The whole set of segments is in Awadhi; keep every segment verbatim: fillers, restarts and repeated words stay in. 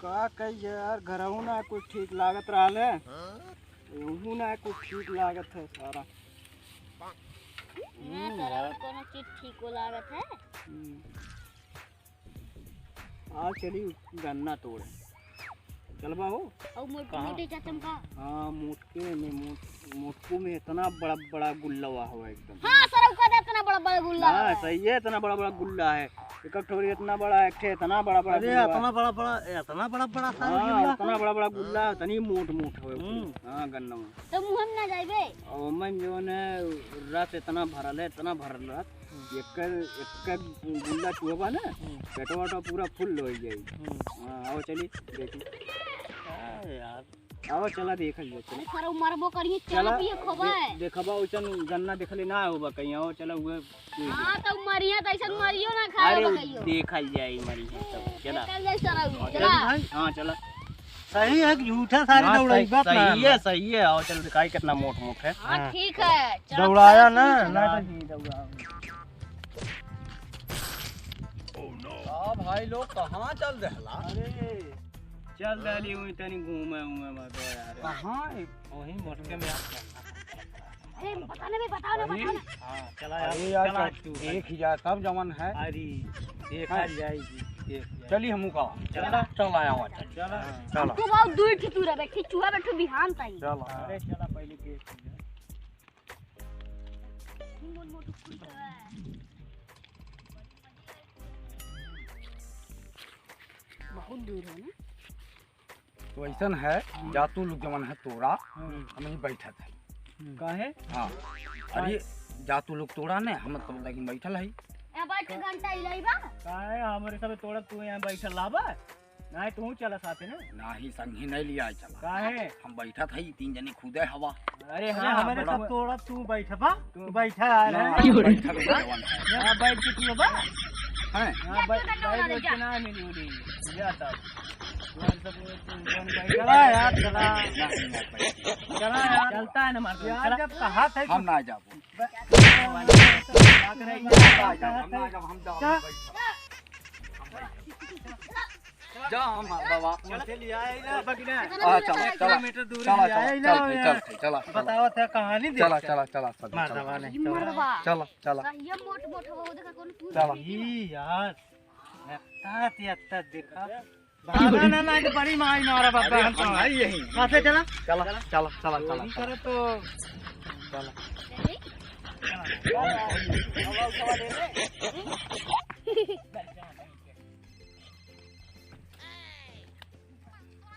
का कही यार, घरहू ना कुछ ठीक लागत रहल है, यहू ना कुछ ठीक लागत है सारा। यहाँ हम्म, सारा यार। कोनो चीज ठीक हो लागत है। हम्म। आ चली गन्ना तोड़े। चलबा हो? और मोट-, कहाँ? मोटे चाचम का? हाँ, मोटके में, मोट-, मोटकू में इतना बड़ा बड़ा गुल्ला हुआ है एकदम। हाँ, सर, का दे इतना बड़ा बड़ा गुल्ला हाँ, हुआ है। सही है, इतना बड़ा बड़ा गुल्ला है। एक ठोरी इतना बड़ा, एक ठे इतना बड़ा बड़ा अरे, गुल्ला है। इतना बड़ा बड़ा, इतना बड़ा बड़ा सारा हाँ, गुल्ला। इतना बड़ा बड़ा गुल्ला है, इतनी मोट मोट है। हम्म। हाँ, गन्ना में। तो मुँह में ना जाइबे। और मैं जो है, रस इतना भरल है, इतना भरल रस। एक, एक गुल्ला चुहबा ना, हम्म। पेटवा वेटवा पूरा फुल हो जाई। हम्म। हाँ, आओ चली, देखी। अरे यार। आओ, चला देखल जाए, चला। अरे, सारा मरबो करिए, चला, चला पिए खोबा दे-, है। देखबा, ओइसन गन्ना देखले ना होबा कहीं, आओ, चला, उहे हाँ, तो मरिया तो ऐसन मरियो ना खाए अरे, बा कहियो। देखल जाई, मरिया तब, चला। देखल जाई सारा, हाँ, चला। चला। हाँ, चला। सही है कि झूठा सारे हाँ, दौड़ाई सही, बात ना सही है, है। सही है। आओ, चल दिखाई कितना मोट मोट है। हाँ, हाँ। ठीक है। चलो, दौड़ाया चलो, ना, चलो। ना तो नहीं दौड़ाओ। हाँ भाई लोग, कहाँ चल देहला? अरे, चल देली हुई तनी घूमे उमे मत यार। कहाँ है? वही मोटके में आप चल। अरे, बताने में बताओ ना, वही? बताओ ना। हाँ, चला यार, अरे यार, चला चल, तू। देख ही जा, सब जवन है। अरे, देखा हाँ। जाएगी, देख जाएगी। चली हमू का। चला। चल आया हुआ, चल। चला। चला। तू बहुत दूर थी, तू रह बैठी, चूहा बैठो बिहान ताई। चला। अरे, चला, पहले देख लिया। बहुत दूर है ना? तो ऐसन है, हम्म। जातू लोग जवन है तोरा, हम्म। हम ही बैठत है। हम्म। काहे? हाँ। अरे, जातू लोग तोरा ने, हम तब तक बैठल है। यहाँ बैठ के घंटा हिलाई बा। काहे हमरे सब तोरा तू यहाँ बैठल लाबा? नाही, तू चला साथे ना। नाही, संगी नहीं लिया चला। काहे? हम बैठत है, तीन जने खुदे हवा। अरे अरे, हाँ, हमरे बड़ा सब तोरा तू बैठबा, तू बैठा आ ना, रहा है। बैठल जवन है। यहाँ बैठ के तू बा। हैं? हाँ, जा, बैठ, तू बैठ, बैठ के ना मिली उली। जा तब। तू हम सब, तू, तू, तू, चला यार, चला। ना, ना, बैठ। चला यार। चलता है ना मार, यार, चला। जब कहा था हम ना जाबो। हम ना जाब, हम जाब, हम जाब, हम बैठ। जा, हम बाबा। चल, चल, ले आए ना, बगिना। हाँ, चला, चला। किलोमीटर दूर चला, ले चला, आए ना, चल, यार। चल, चल, चला, चला। बताओ, था कहानी देख, चला, चल। चला, चला, सब, मर्दवा चला। नहीं, ई तो मर्दवा। चला, चला। सही है, मोट, मोट हो, वो देखा, कौन पूछ चला। रही है? ई यार, एत्ता ते एत्ता देखा। भागा ना, ना, तो बड़ी माई मारा बाप अरे, हम तो। हम नहीं यही। साथे चला। चला, चला, चला, चला, चोरी चला। करे तो। चला। चला।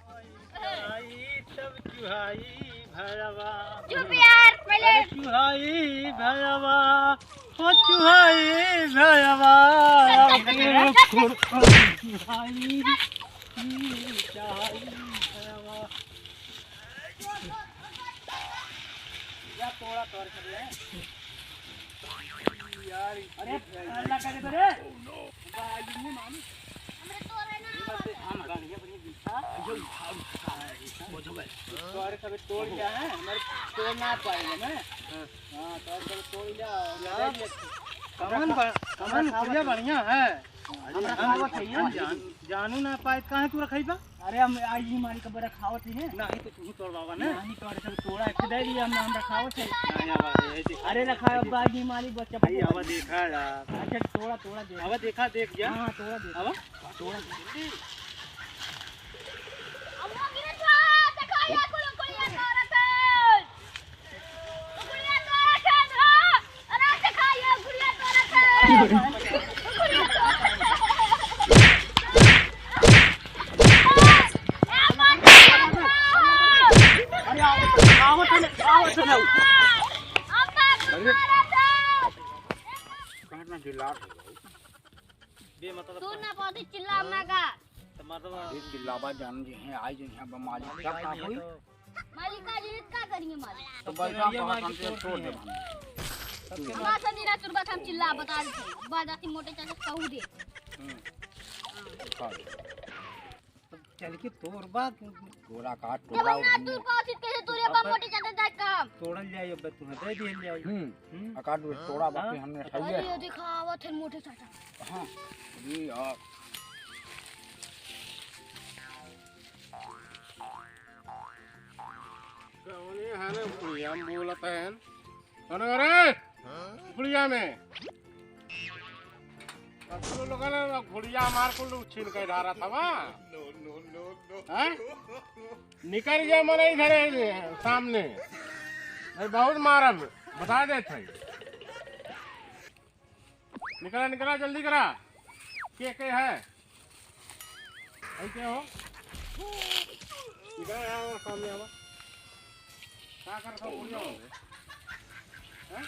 चुहाई तब चुहाई भैरवा। चुप यार, पहले अरे चुहाई भैरवा, ओ चुहाई भैरवा, चुहाई, चुहाई भैरवा। या तोड़ा तोड़ कर ले। यार, अरे, अल्लाह का दे रे। बाजी नहीं मानी। हमरे तोरे ना। हम बढ़िया, बढ़िया बिछा। ये उठा, उठा। बुझो भाई। तोरे सब तोड़ गया है, हमारे तोड़ ना पाएगा ना। हाँ। हाँ, तो सब तोड़ लिया। यार, कमन बा-, कमन बढ़िया, बढ़िया है। हमरा हम खावत है, जान, जानू ना पाए, काहे तू रखाई बा? अरे, हम आज ही मारी कबर खावत ही है। नहीं तो तू तोड़ बाबा ना। नहीं, तोड़े सब तोड़ा, एक दे दिया, हम, हम रखावत है। नहीं, आवा, ऐसे। अरे, रखा, अब आज ही मारी बच्चा भाई, आवा देखा यार। अच्छा, तोड़ा, तोड़ा दे। आवा देखा, देख जा। हाँ, हाँ, तोड़ा दे। आवा। तोड़ा दे। अब वो गिरे था, देखा, ये कुल, कुल ये तोड़ा था। गुड़िया तोरा के धो। अरे, देखा, ये गुड़िया तोरा के। गुड़िया तोरा के। ए, ए, मत मारो। अरे, आवत है, आवत है, आवत है। अम्मा, अरे। तुम्हारा था। काटना चिल्ला। बे, मतलब तू ना बहुत ही चिल्ला ना का। तो मतलब अरे, चिल्लावा जान जे हैं, आई जे हैं, अब मालिक मालिक का आई का नहीं है होई? तो मालिक का जी का करिए मालिक। तो सबके बैठा, नरिया बात मार के हमसे तोड़ छोड़ दिए। दे भाई। सबके हमारा मार सब दिन रात तुरबा हम चिल्ला बता देते। बाद आती मोटे चाचा कहू दे। हम्म। हाँ। चल के तोड़ बा। तोड़ा काट, जब तोड़ा हम ना उन्हें। तू कहती कैसे तोड़े बा अब मोटे चाचा जाए काम। तोड़ल जाए, अब तुम्हें दे दिया जाए। हम्म। हम्म। अकाट में तोड़ा बाकी हाँ। हमने खाई अरे है। ये दिखावत है मोटे चाचा। हाँ। अरे यार। अरे, बुढ़िया में बोलत है। अरे, अरे, बुढ़िया में। अब तू लोगन ना बुढ़िया हमार कुल छीन के डारा था बा। हैं? निकल जा मने इधर सामने। नहीं, बहुत मारब, बता देत है। निकला, निकला, जल्दी करा। के, के है? भाई, के हो? निकला, यहाँ आओ, सामने आओ। का करत हो, बुढ़िया हो गए? हैं?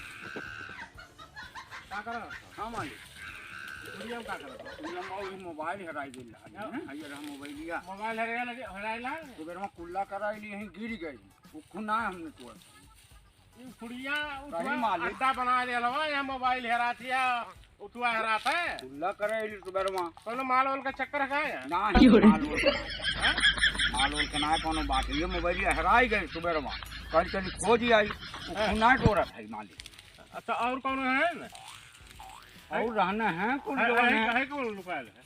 का करत हो? हाँ, मालिक। बुढ़िया में का करत हो? बुढ़िया में वही मोबाइल हेराई गइल रहा, हाँ। हैं? आ, ये रहा मोबाइलिया। मोबाइल हेराई लगे, हेराई ला? सुबह में कुल्ला कराई लिए, यहीं गिर गई। वो खुना हमने तोड़ा। ई बुढ़िया सही उठवा मालिक। अड्डा बना ले लवा, यहाँ मोबाइल हेरात है, उठवा हेरात है। खुला करे अइली सुबेरवा। कौनो माल वाल का चक्कर है का यहाँ? ना, माल वाल का। हैं? माल वाल का ना कौनो बात। ये मोबाइल हेराई गए सुबेरवा। कल चली खोज आई। वो हैं? खुना टोरत है मालिक। अच्छा, और कौन है ना? और रहना है, कुल है, जवान है, है। है कौन लुकायल है?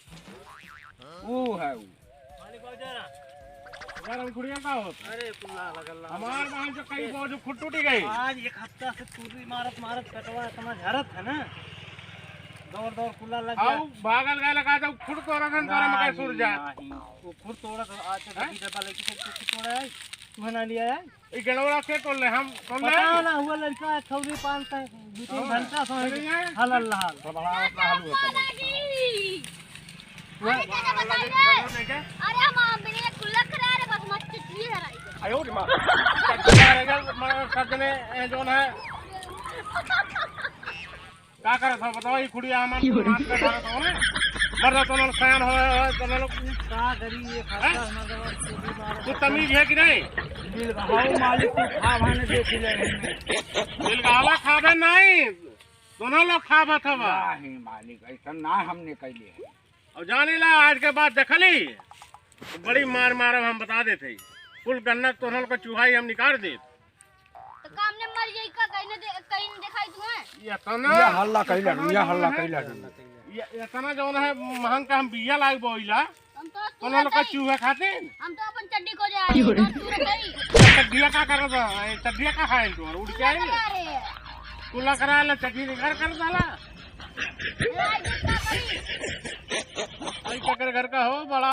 वो है वो। मालिक बाबू जरा। यार, हम गुड़िया का होत? अरे, कुल्ला लगल रहा। हमार बहन जो कई बोझ खुद टूटी गई। आज एक हफ्ता से तुर्री मारत मारत पेटवा इतना झरत है ना, दौड़ दौड़ कुल्ला लग गया। आओ, भागल गए लगा तो खुद तोड़ा था, तोरा में नहीं, कैसे उड़ जा? नहीं, वो खुद तोड़ा था, आज तो हैं? डब्बा लेके खुद तोड़ा है, तू है ना लिया है? ई गड़ौड़ा के तोड़ ले, हम तोड़ ले? पता ना, हुआ लड़का है, थौली पान का, दो तीन हाँ। घंटा से चले जाए। हलल हल। तो बड़ा अपना हाल हुआ था। अरे, दादा, बताइए। अरे, हम, हम बिना कुल्ला करा रहे, बस मत चिट्ठी धराई। आयो रे माँ। चिट्ठी धराई, मगर सजने, ए, जोन है। का करत हो बताओ, ई खुड़िया हमार माथ पे डालत हो ना? मर जा, तोन लोग सयान हो, हो, तोन लोग का करी, ये हैं? खस्ता हमार दवा से भी मारत कुछ तमीज है कि नहीं? मिल भाव मालिक को खा भाने देख ले। मिल गावा खाबे नहीं, दोनों लोग खाबत हवा। नहीं मालिक, ऐसा ना हमने कैले है। और जाने ला, आज के बाद देखली, तो बड़ी मार मारब हम बता देते ही। कुल गन्ना तोन लोग का चूहा ही हम निकाल देत। तो काम ने मर जाई का, कहीं न दे-, कहीं न दिखाई तुम्हें? ये तना, ये हल्ला कइला, ये हल्ला कइला। ये, ये तना जौन है, महंग का हम बिया लाग बोइला। हम तो तो ना लोग का चूहे खाते। हम तो अपन चड्डी को जाए, क्यों रे? और तू रखाई। चड्डिया का करत है? चड्डिया का खाए तू? उड़ के आए? अरे। कुला करा ले, चड्डी निकाल कर डाला। ए, आज का करी? भाई, ककर घर का हो, बड़ा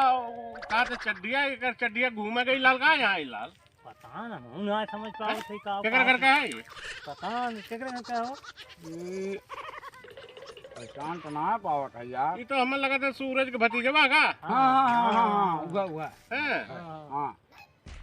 का तो चड्डिया, एकर चड्डिया घूमे गई लाल का यहाँ आई लाल। पता ना, हम ना समझ पावत है का केकर घर का है ये? पता नहीं केकर घर का हो। ये पहचान तो ना पावत है यार। ये तो हमें लगा था सूरज के भतीजवा का। हाँ, हाँ, हाँ, हाँ, हाँ, हुआ, हुआ। हैं? हाँ।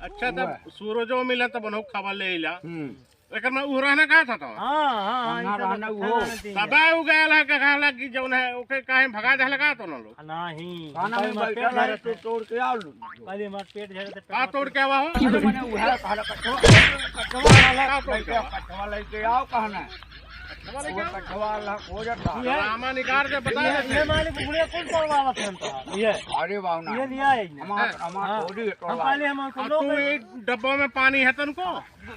अच्छा, तब हुआ। सूरजो मिला तब उन्हों खबर ले ला। हम्म। एकर में उ रहना का था तो? हाँ, हाँ, हाँ, कहाँ ई सब रहना इकट्ठा वो? रहना चाहिए। तबे उ गयल है, कहला कि जौन है, ओके काहे भगा देहला का तो ना लोग? नहीं, खाना उनका में मत बैठल पेट है, भरत तो है। तोड़ के आओ लो। पहले हमार पेट झरे तो का पेटवा तोड़ के आवा हो? अरे मने उहे कहला कठवा, कठवा वाला का तोड़ के लेके आवा? कठवा लेके आओ कहना। कठवा लेके वो आओ? कठवा वाला हो जाता। ये, रामा निकाल के बता ये, देते। ये मालिक बुढ़िया कौन तोड़वावत है हमका? ये। अरे बाबू ना। ये लिया है इन्हें। हमार, हाँ। हमार हाँ। थोड़ी है हम तोड़वा। पहले हमार को और लोग तू एक डब्बा में पानी है तनको?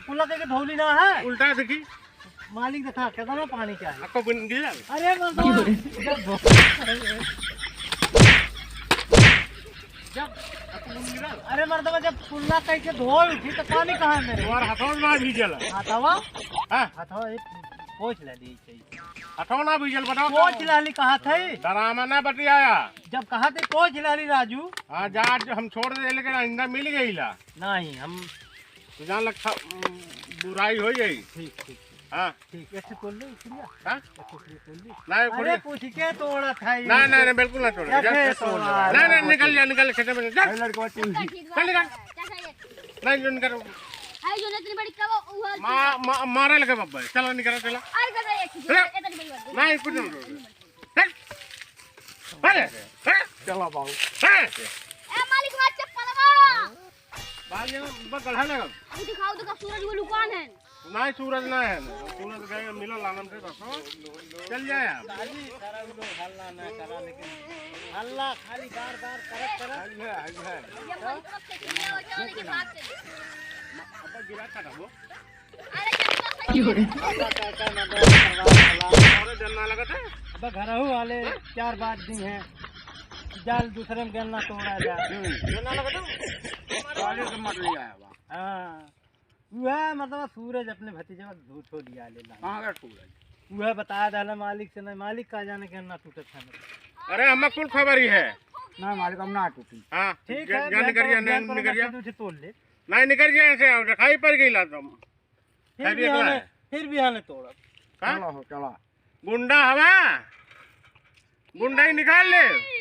कुल्ला के धौली ना है? उल्टा देखी। मालिक देखा, कितना पानी चाहिए। आपको बुन गिरा? अरे मर्दवा, जब धो-, जब, आपको बुन गिरा? अरे मर्दवा, जब कुल्ला कह के धोए उठी तो पानी कहाँ है मेरे? तुम्हारा हथवा ना भीजल है। हथवा? हाँ। हथवा एक पोंछ ले दी चाहिए। हथवा ना भीजल बताओ तो। पोंछ लाली कहा थे। डरामा ना बतियाया। जब कहा थे पोंछ लाली राजू। हाँ, जा, आज हम छोड़ दे, लेकिन आइंदा मिल गई ला। नहीं, हम तो जान लग खा-, बुराई हो जाई। ठीक, ठीक, ठीक। हाँ। ठीक, ऐसे तोड़ ले, इसलिए। हाँ? ऐसे इसलिए तोड़ ले। नहीं, अरे, खुड़िया। कुछ के तोड़ा था ये। नहीं, नहीं, नहीं, बिल्कुल ना तोड़े। ऐसे जा। तोड़ा। नहीं, नहीं, निकल जा, निकल, खेते में जा। अरे, लड़का, तू ही। चल, निकल। क्या चाहिए? नहीं, जो निकल। हाय, जो इतनी बड़ी कब हुआ? मा-, मा-, मारे लगे बाबा। चलो, निकल, चलो। अरे, कर रहा है, ठीक है, चलो। इतनी बड़ी बात। नहीं, कुछ नहीं। चल। अरे, अरे। चलो बाबू। अरे। ए, मालिक, मार चप्पल बा। भाग जाओ, ऊपर गढ़ा लगा। अभी दिखाओ, दिखाओ, सूरज वो लुकान है। नहीं, सूरज ना है ना। सूरज गए, मिला लालन से बस। चल जाए आप। हल्ला ना करा, लेकिन हल्ला खाली बार बार करत करत। हल्ला, हल्ला। ये मालिक, अब से चिल्ला हो जाओ, लेकिन बात से। अब गिरा था वो। अरे, जब तो सही है। अरे, जन्ना लगत है। अब घरहू वाले चार बात दी हैं, जाल दूसरे में गन्ना तोड़ा जा। हम्म, जन्ना लगत है। वाले से मर लिया है बा। हाँ। वह मतलब सूरज अपने भतीजे का झूठो लिया ले ला। कहाँ का सूरज? वह बता दहला मालिक से, नहीं मालिक का जाने के ना टूटत है। अरे हमें कुल खबर ही है। ना मालिक, हम ना टूटी। हाँ, ठीक जा-, है, जा बहन निकल गया, करो, बहन नहीं करो, निकल गया। लट्ठी उठी तोड़ ले। नहीं निकल गया ऐसे, अब दिखाई पड़ गई ला तुम। फिर खैरियत बिहाने, है? फिर बिहाने तोड़ब। का? चला हो, चला। गुंडा हवा, गुंडा ही निकाल ले।